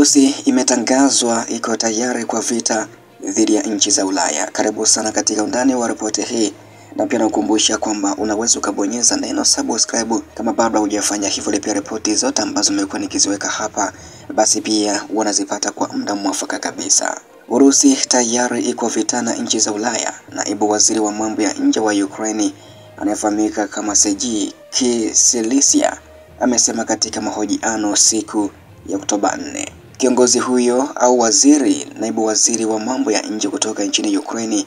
Urusi imetangazwa iko tayari kwa vita dhidi ya nchi za Ulaya. Karibu sana katika undani wa ripoti hii, na pia nakukumbusha kwamba unaweza ukabonyeza neno subscribe kama bado hujafanya hivyo. Pia ripoti zote ambazo nimekuwa nikiziweka hapa basi pia wanazipata kwa muda mwafaka kabisa. Urusi tayari iko vita na nchi za Ulaya. Naibu waziri wa mambo ya nje wa Ukraine anayefahamika kama Sergei Kyslytsya amesema katika mahojiano siku ya Oktoba 4. Kiongozi huyo au waziri, naibu waziri wa mambo ya nje kutoka nchini Ukraine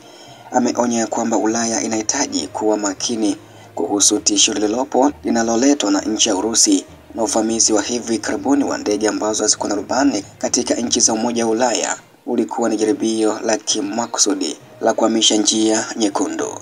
ameonya kwamba Ulaya inahitaji kuwa makini kuhusu tisho lililopo linaloletwa na nchi ya Urusi na uvamizi wa hivi karibuni wa ndege ambazo hazikuwa na rubani katika nchi za Umoja wa Ulaya ulikuwa ni jaribio la kimakusudi la kuhamisha njia nyekundu,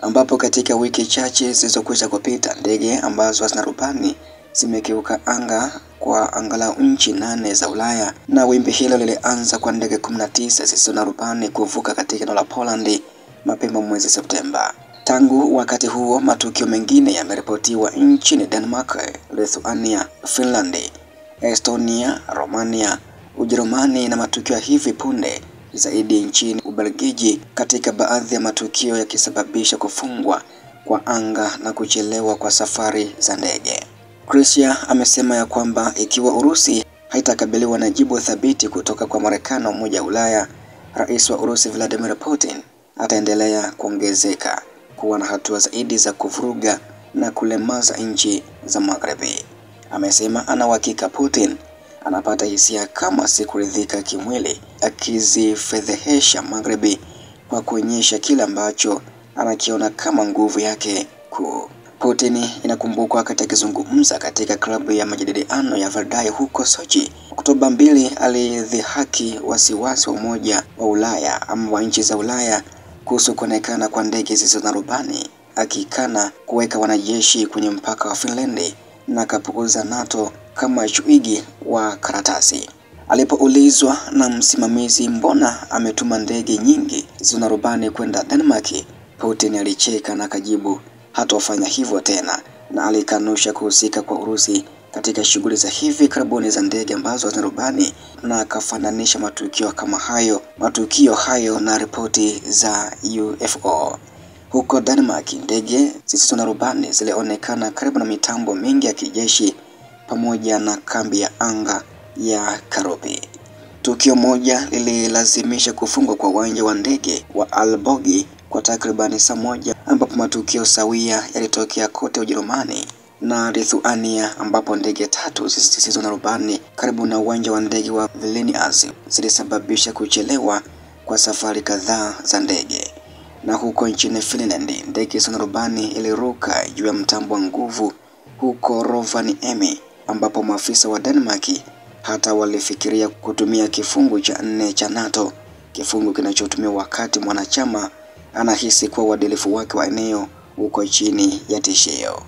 ambapo katika wiki chache zilizokwisha kupita ndege ambazo hazina rubani zimekiuka anga kwa angalau nchi 8 za Ulaya, na wimbi hilo lilianza kwa ndege 19 zisizo na rubani kuvuka katika eneo la Poland mapema mwezi Septemba. Tangu wakati huo matukio mengine yameripotiwa nchini Denmark, Lithuania, Finland, Estonia, Romania, Ujerumani na matukio hivi punde zaidi nchini Ubelgiji, katika baadhi ya matukio yakisababisha kufungwa kwa anga na kuchelewa kwa safari za ndege. Kyslytsya amesema ya kwamba ikiwa Urusi haitakabiliwa na jibu thabiti kutoka kwa Marekani na Umoja wa Ulaya, Rais wa Urusi Vladimir Putin ataendelea kuongezeka kuwa na hatua zaidi za kuvuruga na kulemaza nchi za Magharibi. Amesema ana uhakika Putin anapata hisia kama si kuridhika kimwili, akizifedhehesha Magharibi kwa kuonyesha kile ambacho anakiona kama nguvu yake kuu. Putin inakumbukwa wakati akizungumza katika klabu ya majadiliano ya Valdai huko Sochi Oktoba 2, alidhihaki wasiwasi wa Umoja wa Ulaya ama wa nchi za Ulaya kuhusu kuonekana kwa ndege zisizo na rubani, akikana kuweka wanajeshi kwenye mpaka wa Finland na akapuuza NATO kama chuigi wa karatasi. Alipoulizwa na msimamizi mbona ametuma ndege nyingi zisizo na rubani kwenda Denmark, Putin alicheka na akajibu hatofanya hivyo tena, na alikanusha kuhusika kwa Urusi katika shughuli za hivi karibuni za ndege ambazo hazina rubani, na akafananisha matukio kama hayo matukio hayo na ripoti za UFO. Huko Denmark, ndege zisizo na rubani zilionekana karibu na mitambo mingi ya kijeshi pamoja na kambi ya anga ya Karobi. Tukio moja lililazimisha kufungwa kwa uwanja wa ndege wa Aalborg kwa takribani saa moja, ambapo matukio sawia yalitokea kote Ujerumani na Lithuania, ambapo ndege 3 zisizo na rubani karibu na uwanja wa ndege wa Vilnius zilisababisha kuchelewa kwa safari kadhaa za ndege. Na huko nchini Finland, ndege zisizo na rubani iliruka juu ya mtambo wa nguvu huko Rovaniemi, ambapo maafisa wa Denmark hata walifikiria kutumia kifungu cha 4 cha NATO, kifungu kinachotumiwa wakati mwanachama anahisi kuwa uadilifu wake wa eneo uko chini ya tishio.